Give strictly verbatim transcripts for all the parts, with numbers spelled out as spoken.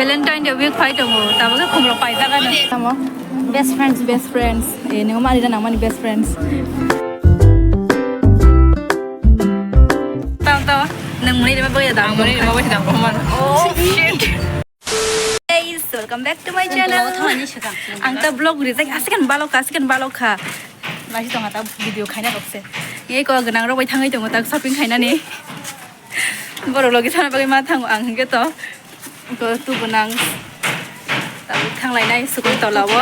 Valentine Day week phai tongo, tabuk khe khumrok paijak ano. Tamo? Best friends. Best friends. Eh, nang mani da nang mani best friends. Tamo, tamo. Nang mani da ba ya da. Ang mani da ba ya da. Oh, shit. Guys, welcome back to my channel. Ang ta vlog rijak, asik kan balok kha, asik kan balok kha. Nasi tong ta video khaina rok se. Ye ko gwnang rok bai thangwi tongo ta shopping khainani. Borok logi sana bagwi ma thango ang hwnkhe to. Ko tu gwnang. Tabuk thanglainai sukul tola o.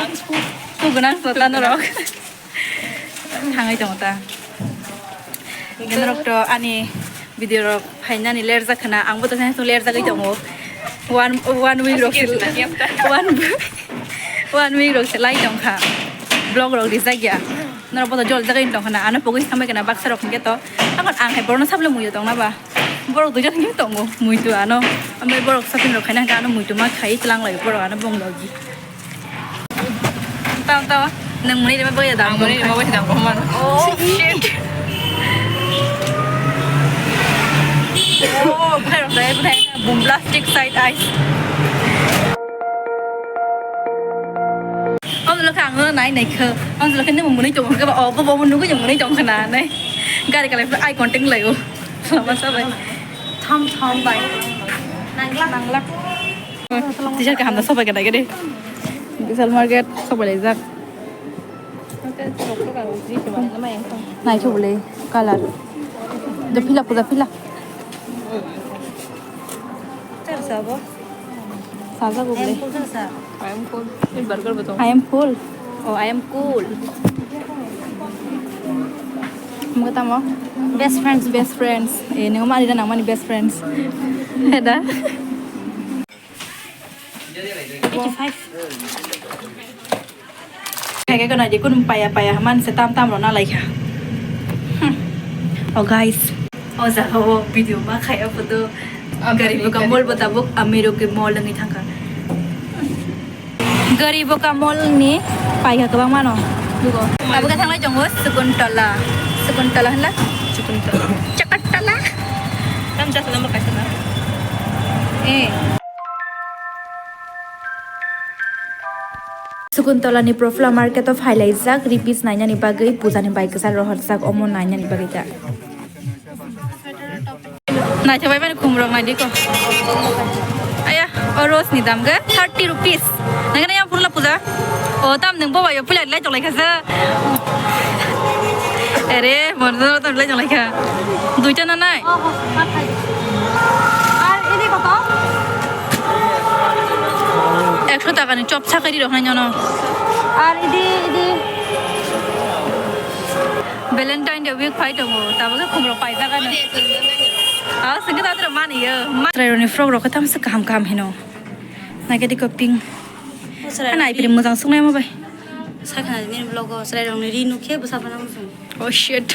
Tu gwnang to ta norok. Thangwi tongo ta. Norok to ani video rok phainani lerjak khna, ang bo to sani lerjagwi tongo. One, one week rok se, one, one week rok se lai tong kha. Vlog rok rijak ya. Norok bo to jol jagwi tong khna, ano pogwi samai khna baksa rok hwnkhe to. Ang, ang hai borno sablo muiyo tong na ba. Borok duijon hwnkhe tongo muitu ano. Amai borok shopping rok khaina hwnkhe ano muitu ma khai tlang lai borok ano bong logi. Tamo, tamo. Nang mani rima bagwi da. Ang mani rima bagwi da, boman. Oh, shit. Oh, bwthai rok dai, bwthai. Boom plastic side eyes. Ang lo kha, ang lo nai nai kha. Ang lo kha, nang mani tong kha ba, oh, bo, bo, nugwi tong mani tong khna nai. Gari kalai eye contact lai o. Lama sabai. Tham, tham bai. Nanglak, nanglak. T-shirt kaham da sopai ka dai ka de. Vishal Market sopai laijak. Naithok bwle color. Do phila puja phila. Sajak bwle. I am cool. I am cool. Oh, I am cool. Mo tamo? Best friends. Best friends. Eh, nang mani da nang mani best friends. Heda. Eighty-five. Kaya kaya nai di kun paya paya man se tam tam rona lai kha. Hmm. Oh guys. Oh jaga o video ma khaya photo. Gari buka mall bo tabuk amiro ke mall ngi thangka. Gari boka mall ni paikha kwbang mano. Abo khe thanglai tongo Sakuntala. Sakuntala hinla? Sakuntala. Chakatala. Tam jasa number kaisa na. Eh. Sakuntala ni Profula Market o phailaijak, ripis nainani bagwi, puja ni bai kwchar rohorjak, omo nainani bagwi ta. Naithok bai mani khumrok nai diko. Aya, o rose ni dam ge thirty rupees. Nang nang yang purla puja. O tam nang bo bai pula lai tong lai kha sa. Ere, mon do tam lai tong lai kha. Duita na nai. Ar ini koto? Ekso taka ni chop sakari rok nai nyono. Ar idi, idi. Valentine Day week phai tongo, tabuk khe khumrok paijak ano. Ah, sengke ta tro mani yo. Chwrairokni frock rok khe tamsa kaham kaham hino. Naikhe diko pink. Ana ipiri mojang suknai mo bai. Sakha ni vlog o chwrairokni ri nukhe bwsa phano mosong. Oh shit.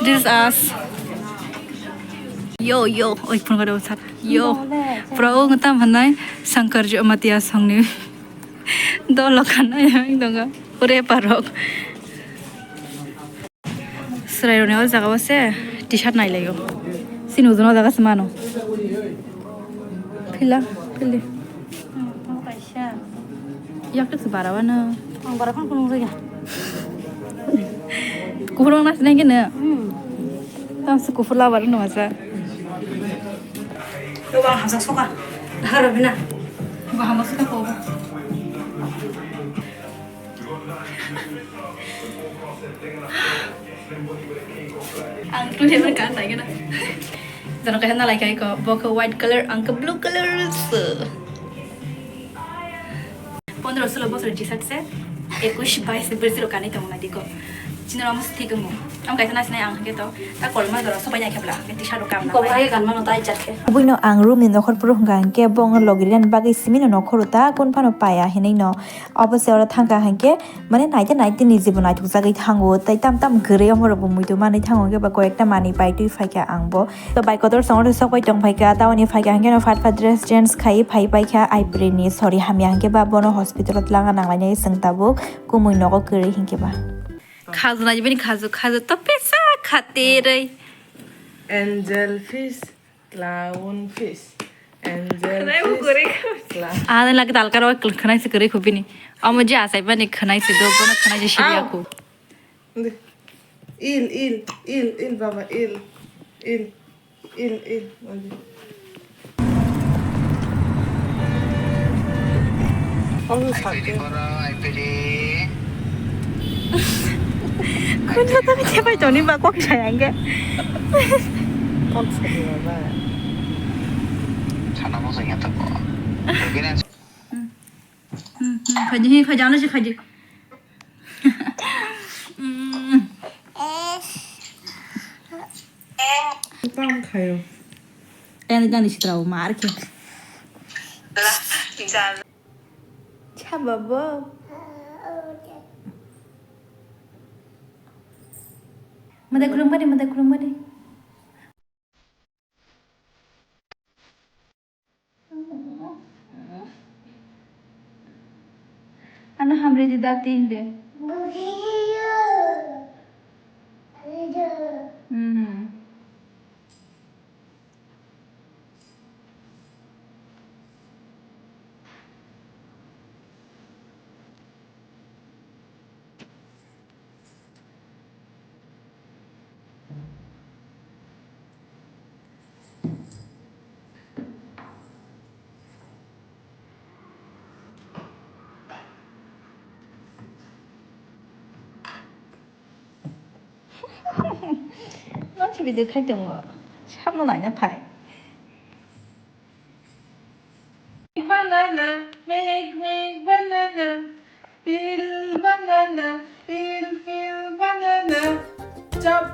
This is us. Yo, yo, oi phone kare sak. Yo. Pro ngtam hanai Shankar Jamatia songni. Dolo kanai ang donga. Ore parok. Chwrairokni o jaga o se T-shirt nai lai o. Chini ujon o jaga se mano. Phila, phili. Yak tuk se bara wano. Ang bara phone phone ya. Kuphur wng nasi nai kene. Hmm. Tam se kuphur la bara no masa. Yo bang hamsa soka. Dhaka rabina. Ba hamsa soka ko. Ang tuh dia kan lagi na. Jano kaisa nalai kai ko, bo khe white color, ang khe blue color se. Pondro solo bosor T-shirt se, ekush bais ni bwrwi rok kanwi tongo nai diko. Chini rok thik tongo. Ang kaisa nasinai ang hwnkhe to, ta kolma jora sopai nai khebla, ang khe T-shirt rok kam. Kok hai kan mano tai chat khe. Buino ang room ni nokhor phuru hwnkha hwnkhe bo ang logirani bagwi simi no nokhoro ta kun phano paya hinwi no. Obo se oro thangkha hwnkhe, mane naite naite ni jibo naithokjagwi thango, tei tam tam kwrwi omo rokbo muitu manwi thango, hwnkhe ba koyekta manwi pai twi phaikha ang bo. To bai kotor songor sok bai tong phaikha, taoni phaikha hwnkhe no phat phat dress change khai phai paikha, aipre ni sori hamya hwnkhe ba bono hospital o twlangna nanglainai chwng tabuk, kumui nogo kwrwi hwnkhe ba. Khajna bini khaju, khaju to pesa khatirwi. Angel fish, clown fish, angel fish, clown. Ani lagi talkar o khwnai se kwrwi khubini. Omo je asai bani khwnai se do, bono khwnai se sibi aku. Eel, eel, eel, eel, baba, eel, eel, eel, eel. Khunju tami thepai toni ba kok saya hingke. Kok saya baba. Sana mo saya tak kok. Hmm, hmm, khaji, hi, khaji, ano si khaji. Hmm. Tang khayo. Ani gani sitra o mar khe. Cha babo. Madai khulum bani, madai khulum bani. Ano hamri di dak tin de. Hmm. Nang si video khai tongo, samo laina phai. Banana, make, make banana. Peel banana, peel, peel banana. Chop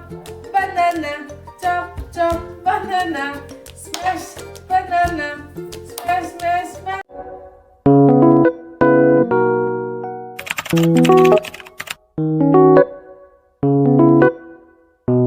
banana, chop, chop banana. Smash banana, smash, smash banana.